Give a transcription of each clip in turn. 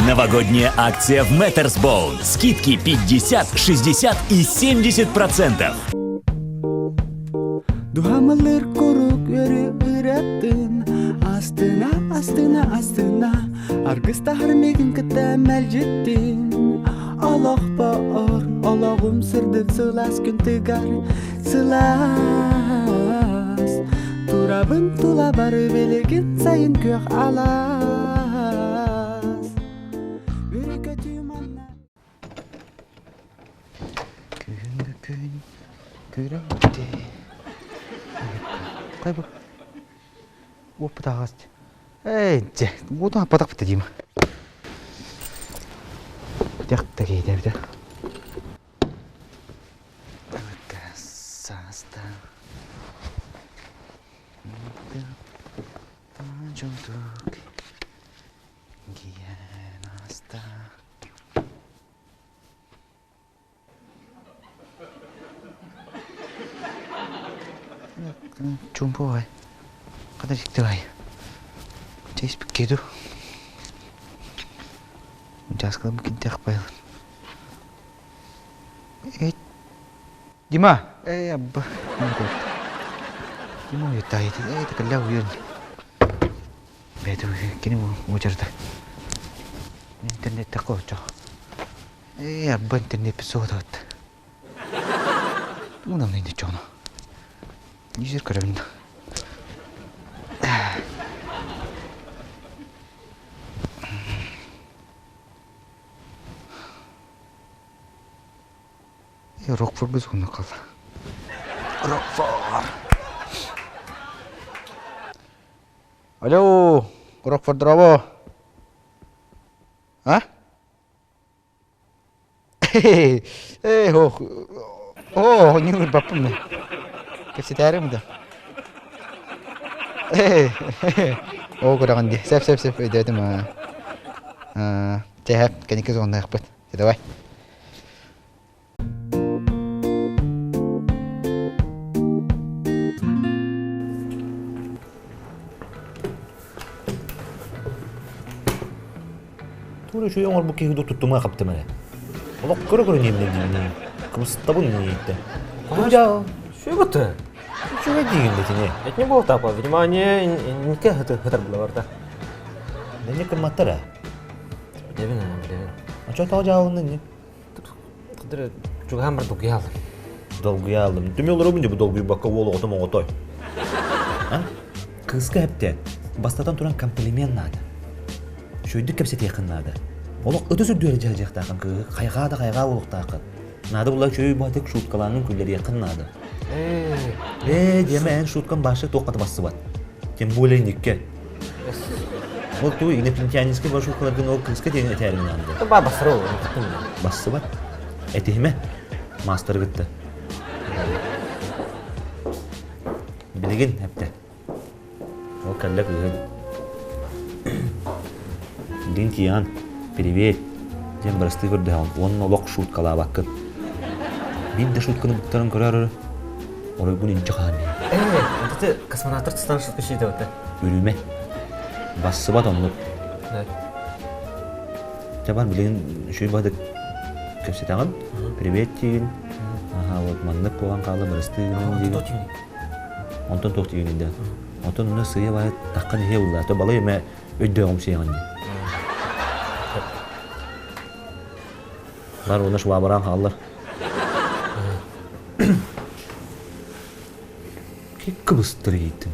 Новогодняя акция в Мэттерсбоун. Скидки 50, 60 и 70%. Дуһамылыр курук өрү ыратын Астына, астына, астына Аргыстаһар мигин кытта мэлдьиттин Олохпор олоҕум сырдык сылаас күн тыгар сылаас Турабын тула бары билигин сайын күөх алаас Үрүкөтүү манна Күһүҥҥү күн күрэҥти Кай бу уоппут аҕас Эй дьэ уотун аппатахпыт дима Тяхта кейдебите Саста Жолдук Гиен аста Чуумпу баҕайы. Хата дьикти баҕайы. Чэй испиккэ дуу. Учааскаларбын кинтэх байылын. Эй, Дима! Эй, абба. Дима уйаттаайыты. Эй, такалля уйан. Бэйэтэ кини уочарда. Интернетте хоочо. Ээ, арба интернеппит суотабыт. Тугунан инде чоно. Низер көрөбүн да. Рокфор безумно қалды. Рокфор. Алло, Рокфор дорообо. А? Ээ, ох, оо, ньыгырбаппын мин. Кэпсэтээрим да. Ээ, оо, көрөҕүн дии. Сөп, сөп, сөп, өйдөөтүм аа. Чэ, кэнники суоннаахпыт. Давай. Тура үчүгэй оҥорбут киһи туттума хаптым эрэ. Олох көрө-көрө ниэмнэ диибин. Кыбыстабын ниэттэ. Куда? Что Үчүгэй диигин битини. Это не было так, внимание, нике хытар булар да. Нэнне кымматтар а? Билэбин, билэбин. А чё тоҕо дьаалынны не? Кыдыр чугаһан бар долгуйа алдым. Долгуйа алдым. Түмэ олоробун дьэ бу долгуйбакка уол оҕото моҕотой. А? Кыыска эптэ. Бастатан туран комплимент наада. Үчүгэйдик кэпсэтиэххин наада. Олох ытыс үрдүгэр дьаһдьыахтааххын кыыһы хайҕаа да хайҕаа буолуохтааххын. Наада була үчүгэй баатык шуткалааҥҥын күллэриэххин наада. Ээ, диэмэ эн шуткан башы туохха да бассыбат. Тем более никке. Ол туу инопланетянинскай маршруткаларгын ол кыыска диэн этээрин наада. Ба бассырыл, Бассыбат. Этиһимэ. Маастары кытта. Билигин эптэ. Ол кэллэ кыыһын. Дин Тиан, привет. Диэн бырастыы көрдөһөҕүн уонна олох шуткалаабаккын. Биир да шутканы буттарын көрөр оройгун инчи хаан Э, это космонавтар тыстан шутка шиде Үрүмэ. Бассыбат оннук. Чэ бар билигин үчүгэй баһдык кэпсэтэҕин. Привет диигин. Аха вот маннык буолан хаалла бырастыы гынан диигин. Онтон туох диигин да. Онтон онно сыыйа баайа таххан иһиэ булла. То балай эмэ өйдөөҕүм сиэҕин дии. Бар уонна швабраан хааллар. Кыбыстыр иитим.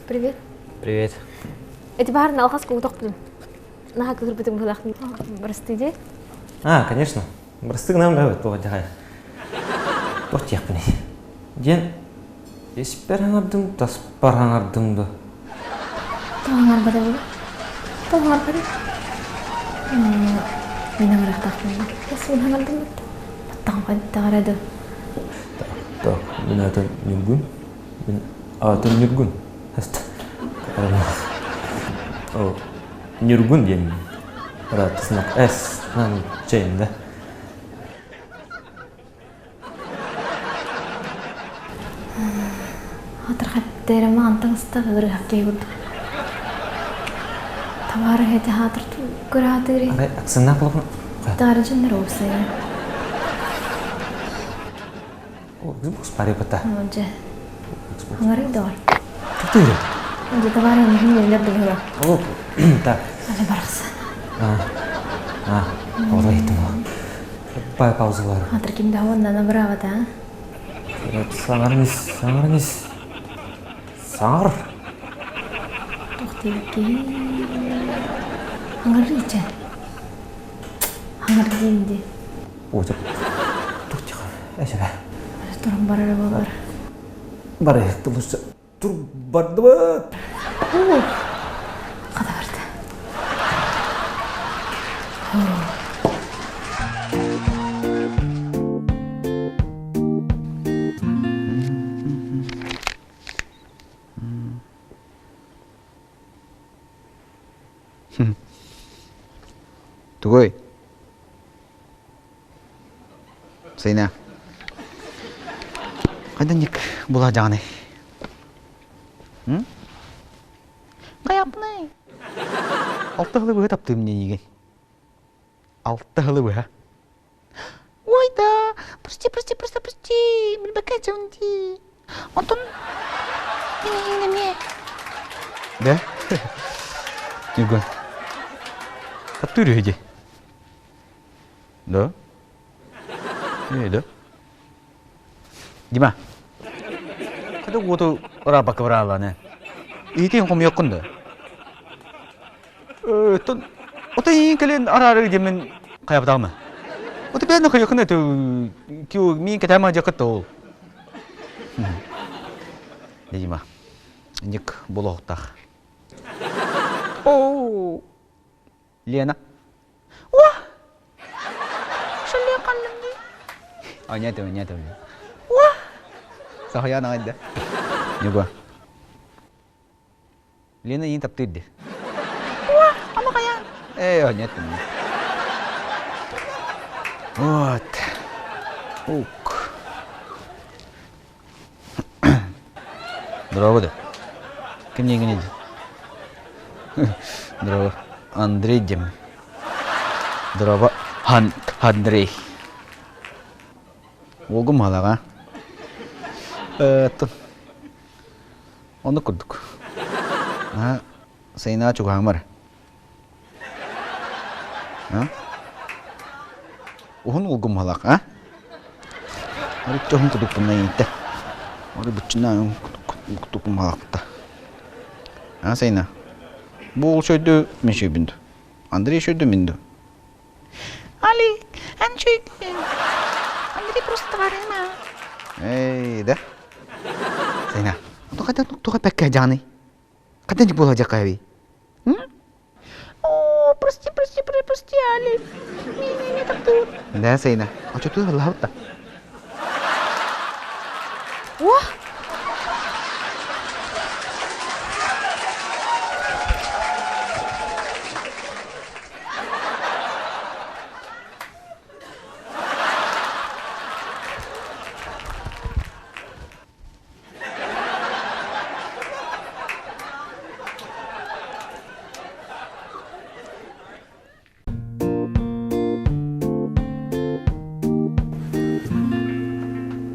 Привет. Привет. Эти баарын алхас куутохпун. Наха кыһырбытым быһылаахтын. Прости дии. А, конечно. Бырастык нам да туох дьаһай. Туох диэхпиний. Диэн испэр хаҥардым, таспар хаҥардым да. Тоҕо хаҥарбата буолуо? Тоҕо хаҥарбата? Мин хаҥарыахтаахпын. Мин хаҥардым баттаҕым хайдах эрэ да. Так, мин аатым Ньургун. Мин аатым Ньургун. О, Ньургун диэн Ырааттыснах эс нам чэйинде. Бүттээрэ маҕан таҥастаах ыарыһах киһи курдук. Табаарыһ эти хаатыр кыраатыырый. Арай аксыннаах буолуохна. Таары дьоннор уопсайынан. Xbox пари бата. Дьэ. Аҥарый доҕор. Тутуйру. Дьэ табаарыһ миһин нэллэр дыһыла. Ол так. Аны барахсан. А. А. Ола иттим ол. Пай паузалар. Хатыр ким да уонна браво да. Саҥарыңыз, саҥарыңыз. Саҥар. Туох диэбиккий? Аҥарыы чэ. Аҥар диэн дии. Ой, туох тиха. Эсэбэ. Туран барара буолар. Бары тулуса. Тур бардыбыт. Хата барда. Тугуй? Сына. Хайданник була дьаҕаный? Хайаппыный? Алта сылы быһа таптыым диэн Алта сылы быһа. Ой да, прости, прости, прости, прости, билбэккэ дии. Онтон мин эмиэ. Да? Ньургун. Таптыыр үһү дии. Да? Ээ, да? Дима. Когда уоту ырааппакка бырааллааны. Иитин хомуйоккун да? Оттон ото иин кэлин араары диэмин хайабытаҕым. Ото бэйэн хайакын это киу миин кэтэма дьакыт ол. Дима. Ник булуохтаах. О, Лена. Уа! Шале қаллым дии. Аня аня Уа! Сахаян ағайда. Нюга. Лена иин таптыыр дии. Уа, ама хайаан? Ээ, нет. Вот. Ук. Здорово да. Ким диэҥҥин Здорово. Андрей диэммин. Здорово. Андрей. Уолгум маалаҕа. Оттон оннук курдук. Наһаа сайынаа чугаһаамар. А? Уһун уолгум маалаах, а? Арычча уһун кудукпун ииттэ. Ары буччуна кудукпун маалаахпыта. А, сайына? Бу уол шөйдү, мин шөйбүн ду. Андрей шөйдү, мин ду. Али, эн шөйдү. Андрей просто барыма. Эй, да? Сайына, тоҕо пэккэ дьааны? Хатан буола дьакаби? О, прости, прости, прости, Али. Не, таптыыр. Да, Сайына. Очотур Аллахта. Уа!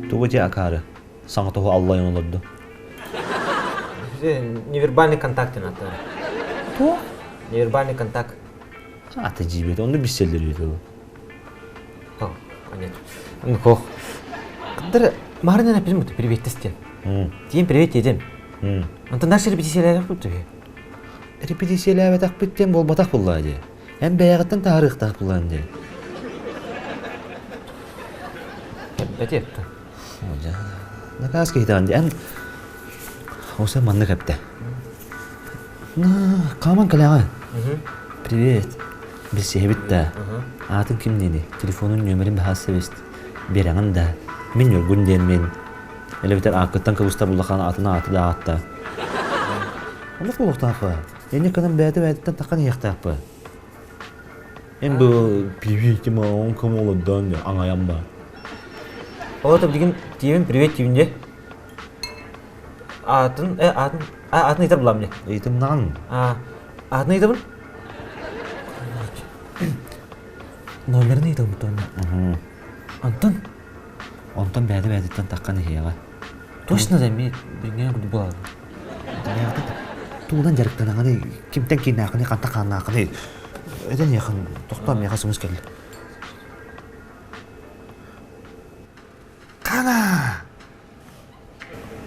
Тугу дьэ акаары? Саҥа тоһу аллайан олорду. Невербальный контакт аты. Туох? Невербальный контакт. Аты дьиибэт, онну билсэллэр үһү ол. О, понятно. Ну, хох. Кыдыр маарынан эппитим бу приветствие. Тиин привет диэтим. Онтон дальше репетициялээбэт үһү. Репетициялээбэтэхпит диэн буолбатах буоллаа дии. Эн бэйэҕиттэн таһаарыахтаах буоллаан дии. Кэлбэти эптэн. Накаас киһитэҕин дии. Эн Оса маннык эптэ. Хааман кэлэҕин. Привет. Билсиһэбит да. Аатын ким диэни? Телефонун нүөмэрин баһаас эбист. Биэрэҕин да. Мин Ньургун диэн мин. Элэбитэр ааккыттан кыбыста буллахан атын ааты да аатта. Оннук буолуохтаахпа. Энни кынан бэйэтэ бэйэтиттэн таххан иһиэхтээхпэ. Эн бу привет тима он кому олордон аҥайан ба. Ол это билигин тиэбин привет тиэбин дьэ. Аатын, э, аатын, аатын ыйтар булам не. Ыйтымнаҕын. Аатын ыйтабын. Номерин ыйтабын тонна. Антон. Онтон бэйэтэ-бэйэтиттэн таххан иһиэҕэ. Точно да ми деңҥэ курдук буолар. Тугунан дьарыктанаҕыный, кимтэн кииннээххиний, хантан хааннааххыный? Этэн иэхин, тохтоо миэхэ сымыс кэллэ. Хана!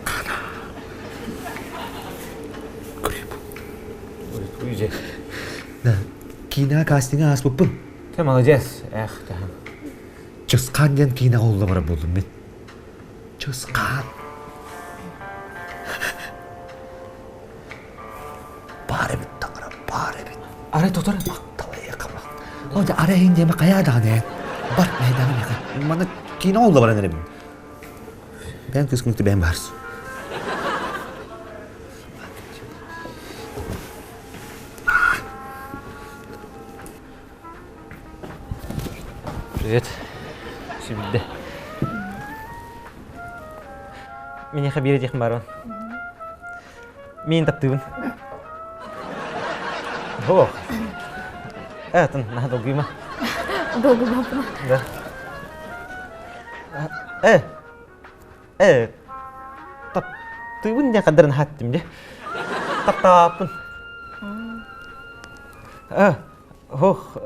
Хана! Күрүп. Да, киинэҕэ кастиҥҥа ааспыппын. Ты молодец, эх, таһым. Чысхаан диэн киинэҕэ уһулла барар буоллум мин. Чысхаан. Баар эбит таҥара, баар эбит. Арай тотор. Махтал эйиэхэ махтал. О, дьэ, арай иһин диэмэ хайаа даҕаны эн. Бар, мэйдаҕа миэхэ. Маны киинэҕэ уһулла баран эрэбин. Бэйэм кыыскын кытта бэйэм баарс. Привет. Сүбүдэ. Миниэхэ биир этиэхим баарбын. Мин таптыыбын. Ох. Э, атын, наһаа долгуйма. Долгуйбаппын. Да. Э, э, таптыыбын диэн хаддарын хааттым дьэ. Таптааппын. Э, Ох,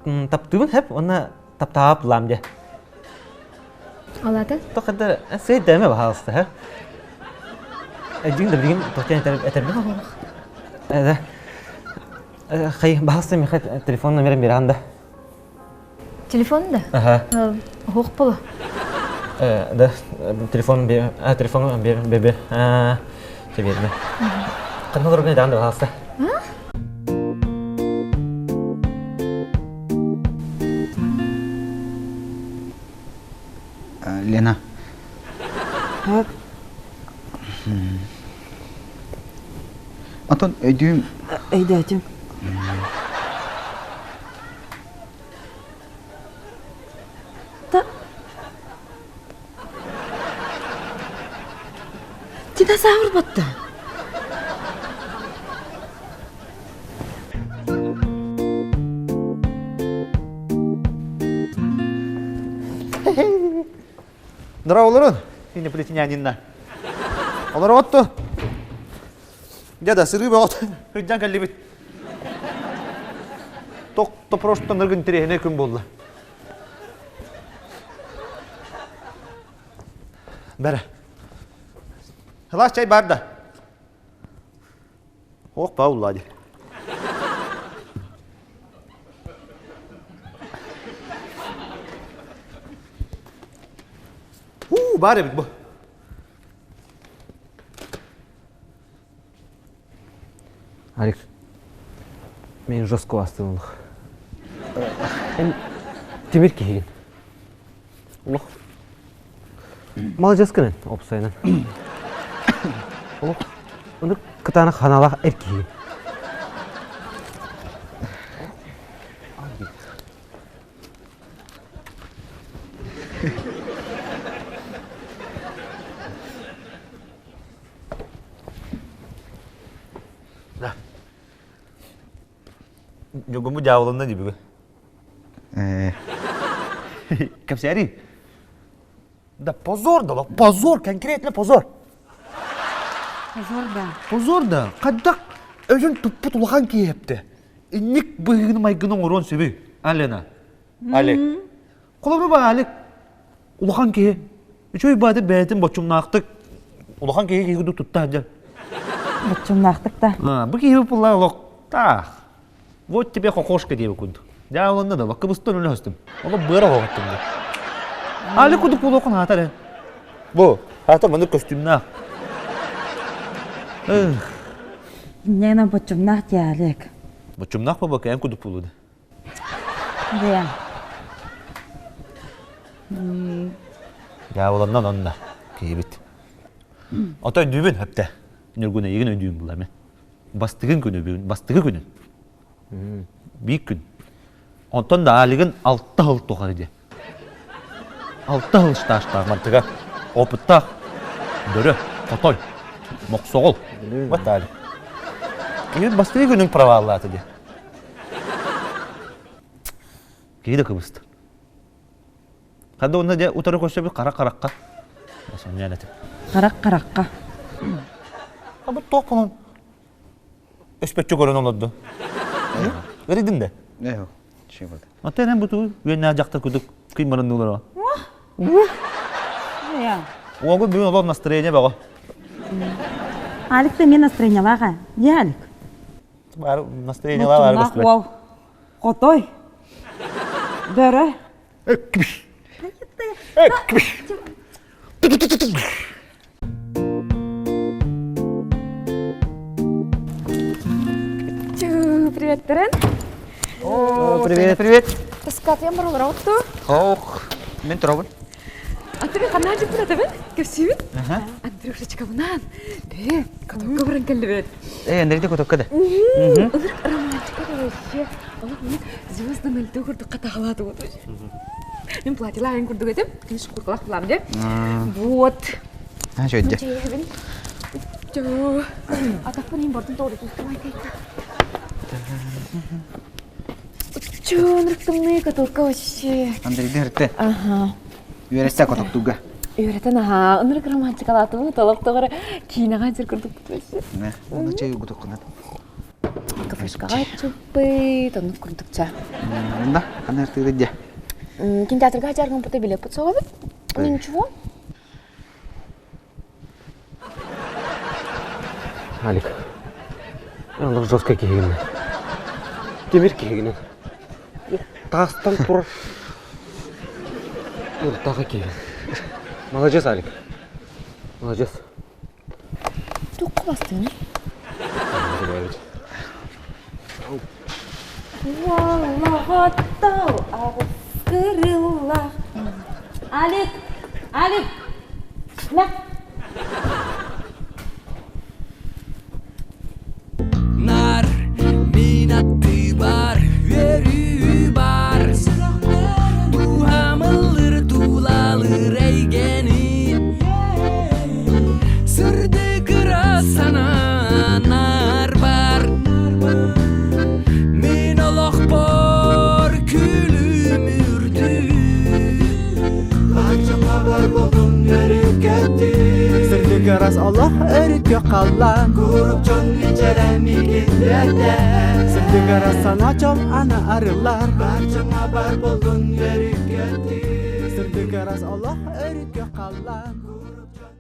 таптыыбын хэп уонна таптаап лаам дьэ. Алата? Тоқыда сыйдаме баһаалыста ха. Дьиҥ да билигин тохтен этэрбин. Да. Хай баһаалыста миэхэ телефон номерин бераҕын да. Телефон да? Ага. Оһох була. Да, телефон телефон бебе. Тебе. Ханна олоргун даҕан да баһаалыста. Лена. Хөп. Антон өйдүүм. Өйдөөтүм. Та Динозавр батта. Здорово, олорун, инопланетянинна. Олоротто. Дяда, сырыы бөҕөт. Ыдьан кэллибит. Тохто просто ныргын тирэһинэ күн буолла. Бәрэ. Хылаас чай бар да. Ох, Паулади. Уу, бар эбит бу. Алик, мен жестко астынылық. Эн тимир киһигин. Олох. Маладьыаскын эн, опсайынан. Олох. Ынырык кытаанах ханаалаах эр киһигин. Дьугуму дьаабыланна дии бүгүн. Кэпсээри. Да позор да, позор, конкретно позор. Позор да. Позор да. Хайдах өзүн туппут улахан киһи эпти. Инник быһыыны майгыны оҥоруон сөбүй, Алена? Алек. Холобур ба Алек улахан киһи. Үчүгэй баайда бэйэтин боччумнаахтык улахан киһи киһи курдук тутта сылдьар. Боччумнаахтык да. Бу киһи булла олохтаах. Вот тебе кокошка диэбит курдук. Дьэ онно да кыбыстан өлө өстүм. Оло быара оҕоттум да. Али кудук буолуохун аатар э. Бу, аатар маннык көстүүмнээх. Инньэ боччумнаах диалек. Боччумнаах буолбакка эн кудук буолуо Бэйэм. Дьаабыланнан онно киһибит. Ото өйдүүбүн хөптө. Ньургун эйигин өйдүүм булла мен. Бастыгын күнү бүгүн, бастыгы күнүн. Биир күн. Онтон да Алигын алта сыл тухары дии. Алта сыл стажтаах мантыга опыттаах бөрө, хотой. Мохсоҕол. Вот Алик. Киһи бастакы күнүн проваллаата дии. Киһи да кыбыста. Хада онно дьэ утары көрсөбүт хара харахха. Сонньуйан этим. Харах харахха. А бу туох болон өспөччө көрөн олорду. Өридин да? Эho. Şey болды. Ата эн бу туу үөннээх дьахтар кудук кыймарыннулар. Уогу бүгүн олор настроение бөҕө. Алик да мен настроениялаах аа. Дии Алик. Бары настроениялаах бары көстүбэт. Уол. Хотой. Бөрө. Привет, Терен. О, привет, привет. Таскатыйан бар олорабыт ту. Ох, мен турабын. А ты ханна жыппын атабын? Кепсибит? Андрюшечкабынан. Бе, катокка баран келлибит. Э, Андрейде катокка да. Ынырык романтика да вообще. Олох мен звезды на льду курдук катагалады вот вообще. Мен платьеларын курдук этим. Конечно, куркалах булам де. Вот. А, шөйдө. Чейебин. Жо. Атаппын им бардым тоғыр Чё, тымныы катылка вообще. Андрейдин ырытты. Ага. Үөрэтте котоктуга. Үөрэтэн аhaa, ынырык романтикалаатыбы толох тоҕор киинэҕэ дьир курдук вообще. Оны чай угутуккунат. Кафешкаҕа чуппыт, оннук курдукча. Онда, ханна ыртыгы дьэ. Кинотеатрга жаргын пута билеппит соҕобут. Ничего. Алик, олох жесткай киһигинэн. Тимир киһигинэн. Таастан турар Ыртаҕа киһи. Молодец, Алик. Молодец. Туохха бастыгыный? Уоллаҕаттал аҕыс кырыллах. Алик! Алик! Мэ! Нар, мин аттыбар үөрүү бар Дууһамылыр тулалыр эйгэни Сырдык ыра санаанар бар Мин олохпор күлүм үрдүү Барчаңа болдун өрүкөттүү Сырдык ырас олох өрүккө халлаан Курук дьон мичээрэ мигин Сырдык ырас санаа чол ана арыллар Барчаңа бар болдун өрүкөттүү Сырдык ырас олох өрүккө халлаан Курук дьон.